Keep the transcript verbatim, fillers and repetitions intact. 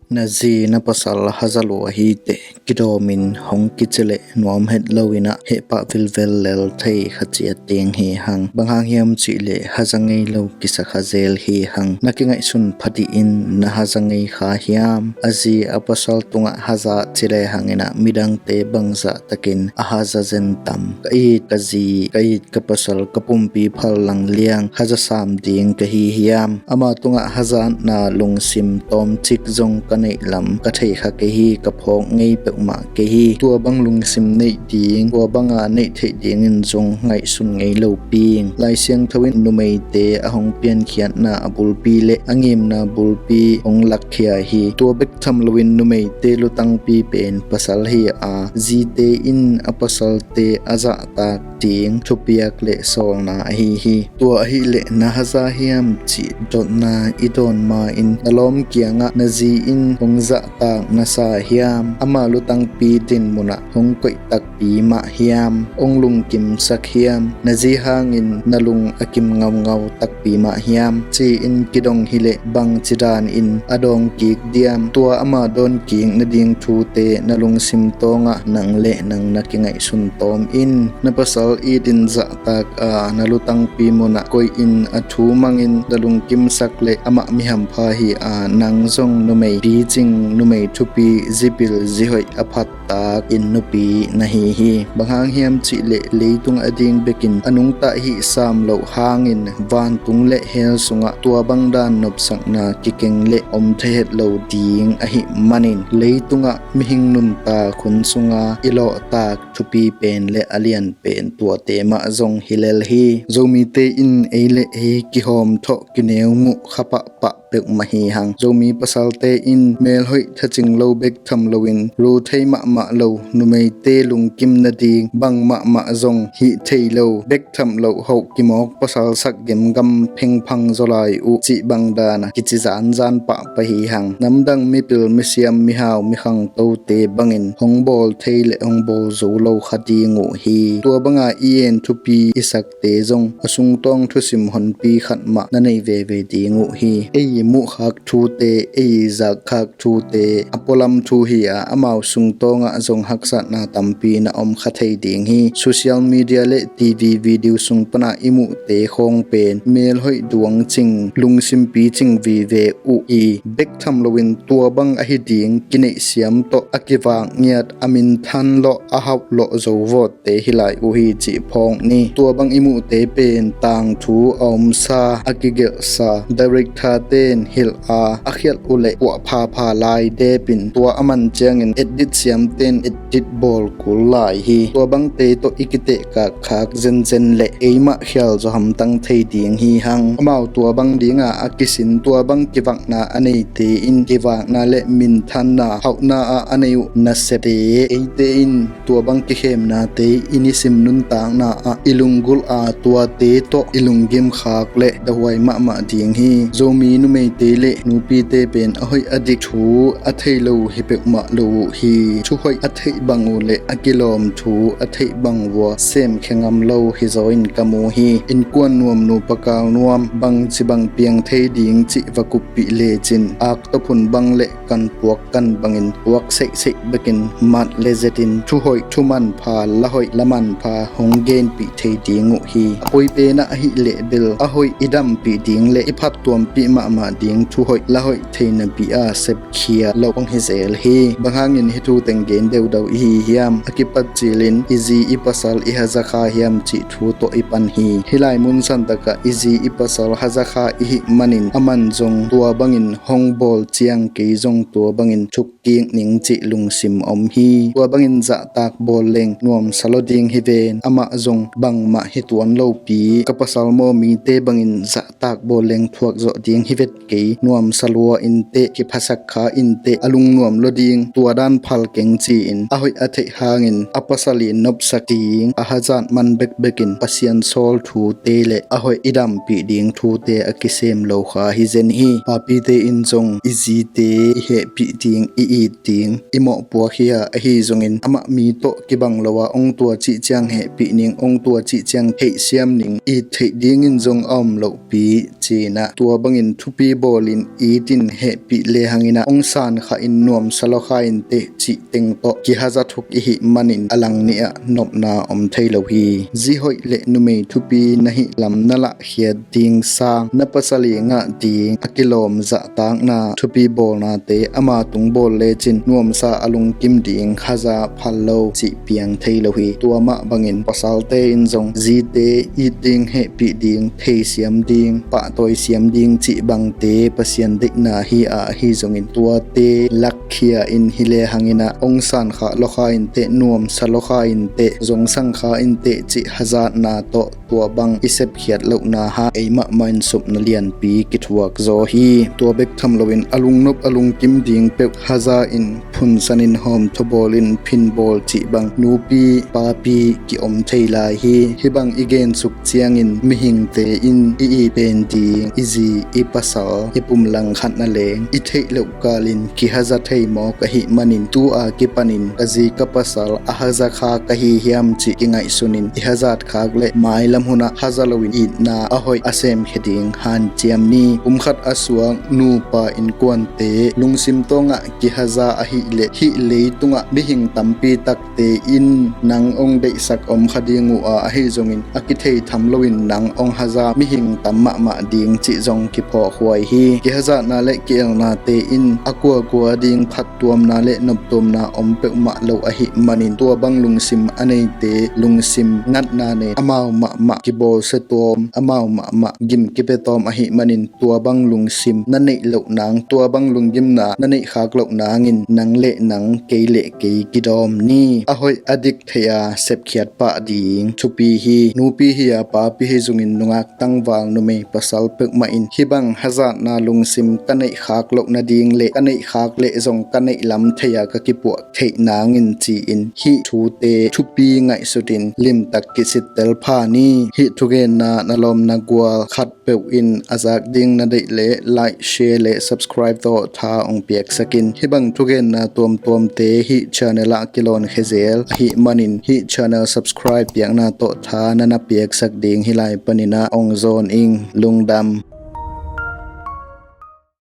Na zi na pasal haza lua hi teh, kidawmin hong kici leh nuam het loin ah hehpah vilvel lel thei kha ciat ding hi hang. Bang hang hiam cih leh haza ngei lo kisa kha zel hi hang. Na kingaihsun pha dih in, na haza ngei kha hiam? A zi a pasal tungah haza ci le hangin ah midangte bangzah takin a haza zen tam? Ka it ka zi, ka it ka pasal, ka pumpi phal lang liang haza sam ding ka hi hiam? Ama tungah hazatna lungsim tawmcik zong ka neih lam ka thei kha kei hi, ka phawk ngei peuhmah kei hi. Tua bang lungsim neih ding, tua banga neih theih dingin zong ngaihsun ngei lo ping. Lai Siangtho in numeite a hong piankhiatna a bulpi le a ngimna bulpi hong lakkhia hi. Tua bek tham loin numeite lutangpi pen pasal hi a, zite in a pasalte a zahtak ding thupiak le sawlna ahi hi. Tua ahih leh na haza hiam cih dotna i dawn ma-in, na lawm kiangah na zi in hong zahtak na sa hiam? Ama lutangpi din munah hong koih takpi mah hiam? Hong lungkimsak hiam? Na zi hangin na lung a kim ngaungau takpi mah hiam? Ci-in kidong hileh bangci danin a dawng kik diam? Tua ama dawn kik nading thute na lungsim tawngah nang le nang na kingaihsun tawm in. Na pasal itin zahtak a, na lutangpi munah koihin a thu mangin na lungkimsak leh amah mi hampha hi a, nang zong numei picing, numei thupi, zipil zihoih a phat takin nupi na hi hi. Bang hang hiam cih leh leitung a ding bekin a nungta hih sam loh hangin vantung le hell sungah tua bang dan nopsakna kikeng le om thei het lo ding ahih manin, leitungah mihing nuntak hun sunga i lawhtak thupi pen le a lian pen tuate mah zong hi lel hi. Zomite in ei le ei kihawm thawh kineu muh kha pahpah peuhmah hi hang. Zomi pasalte in melhoih thacing lo bek tham loin, ru thei mahmah lo, numeite lungkim nading bang mahmah zong hih thei lo, bek tham loh hoh kimawk pasal sak gemgam phengphang zaw lai uh cih bang dana kici zanzan pahpah hi hang. Namdang mipil misiam mihau mikhangtote bangin hong bawl thei le hong bawl zo lo kha ding uh hi. Tua banga i en thupi i sakte zong a sungtawng thusim honpi khat mah na nei veve ding uh hi. Ei muhkhak thute, ei zakkhak thute a pualam thu hi a, amau sungtawngah zong haksatna tampi na om kha thei ding hi. Social media le T V video sung pana i muhte khawng pen melhoih duang cing, lungsim picing vive uh hi. Bek tham loin tua bang ahi ding kineihsiam tawh a kivak ngiat, a minthan lawh, a hauh lawh zo vawt te hi lai uh hi cih phawk ni. Tua bang i muhte pen tangthu a omsa, a kigelhsa, director ten hilh a, a khialh uhleh puah phapha lai depin tua a man ciangin edit siamten edit bawl kul lai hi. Tua bangte tawh i kitehkak khak zenzen leh eimah khial zaw hamtang thei ding hi hang. Amau tua bang dinga a kisin, tua bang kivakna a neite in kivakna le minthanna hauhna ah a nei uh nasepte, eite in tua bang kikhemnate i nisim nuntakna ah i lunggulh a, tuate tawh i lunggim khak le dahuai mahmah ding hi. Zomi numeite le nupite pen a hoih a dik thu a thei lo hi peuhmah lo uh hi. Thuhoih a theih bang uh le a kilawm thu a theih bang uh a semkhia ngam lo hi zaw in ka mu hi. Innkuan nuam, nupa kal nuam, bangci bang piang thei ding cih va kuppih lecin, akta phun bang le kan puak kan bangin puak seihseih bekin mat le zetin thuhoih, thumanpha, lahoih, lamanpha hong genpih thei ding uh hi. A poi penah ahih leh bel a hoih i dampih ding le i phattuampih mahmah ding thuhoih, lahoih thei napi a sepkhia lo hong hi zel hi. Bang hangin hih thu teng gen deudau i hi hiam? A kipat cilin i zi i pasal i haza kha hiam cih thu tawh i pan hi. Hih lai mun santakah i zi i pasal haza kha i hih manin a man zong tua bangin hong bawl ciang kei zong tua bangin thukkik ning cih lungsim om hi. Tua bangin zahtak bawl leng nuamsa lua ding hi ven, amah zong bangmah hi tuan lopi. Ka pasal maw, mite bangin zahtak bawl leng thuak zawh ding hi vet kei, nuamsa lua inteh, kiphasak kha inteh, a lungnuam lua ding, tua dan phal keng ci-in a hoih a theih hangin a pasal i nopsak ding a hazat man bekbekin Pasian sawl thute le a hoih i dampih ding thute a kisem lo kha hi zen hi. Papite in zong i zite i hehpih ding, i it ding, i mawhpuak hi a, ahi zongin amah mi tawh kibang lo a hong tua cih ciang heh pih ning, hong tua cih ciang theihsiam ning, it theih dingin zong a om lohpi ci-in ah, tua bangin thupi bawlin itin hehpih lehang in ah hong sankhah in nuamsa lawkha inteh cih teng tawh kihaza thuk i hih manin a lang nih ah nopna om thei lo hi. Zi hoih le numei thupi na hih lam na lahkhiat ding sang, na pasal i ngah ding a kilawm zahtakna thupi bawlnate ama tung bawl lecin nuamsa a lungkim ding haza phal lo cih piang thei lo hi. Tua mah bangin pasalte in zong zite it ding, hehpih ding, theisiam ding, pahtawisiam ding cih bangte Pasian deihna hi a, ahi zongin tuate lakkhia in hi lehang in ah hong sankhah lawkha inteh, nuamsa lawkha inteh, zong sangkha inteh cih hazatna tawh tua bang i sepkhiat lohna hang ei mahmah in supna lianpi kithuak zaw hi. Tua bek tham loin a lungnop a lungkim ding peuh haza in phunsan in hawmthu bawlin phin bawl cih bang nupi papi kiom thei lai hi. Hih bang i gensuk ciangin mihingte in i it pen ding, i zi, i pasal, i pumlang khat na leng i theih loh kalin kihaza thei mawk ahih manin, tu-a kipanin ka zi ka pasal a haza khak ka hi hiam cih kingaihsunin i hazat khak le mailam hunah haza loin itna a hoih a semkhia ding hanciam ni. Kum khat a suak nupa innkuante lungsim tawngah kihaza ahih leh, hih leitungah mihing tampi takte in nang hong deihsak om kha ding uh a, ahi zongin a kithei tham loin nang hong haza mihing tam mahmah ding cih zong kiphawkhuai hi. Kihazatna le ki-elnate in a kuakua ding phattuamna le noptuamna om peuhmah lo ahih manin, tua bang lungsim a neite lungsim ngatna nei, amau mahmah kibawlsia tawm, amau mahmah gim kipia tawm ahih manin, tua bang lungsim na neih loh nang, tua bang lunggimna na neih khak loh nangin nang le nang, kei le kei kidawm ni. A hoih a dik thei-a sepkhiat pah ding thupi hi. Nupi hi-a papi hi zongin nungak tangval numei pasal peuhmah in hih bang hazatna lungsim ka neih khak loh nading le ka neih khak leh zong ka neih lam thei-a ka kipuah theih nangin ci-in hih thute thupi ngaihsutin limtak kisittel pha ni. Hih thugenna na lawm na gual khat peuh in a zak ding na deih leh like, share le subscribe tawh tha hong piaksak in. Hih bang thugenna tuamtuamte hih channel ah kilawnkhia zel ahih manin hih channel subscribe piakna tawh tha na na piaksak ding hih lai panin ah hong zawn ing. Lungdam.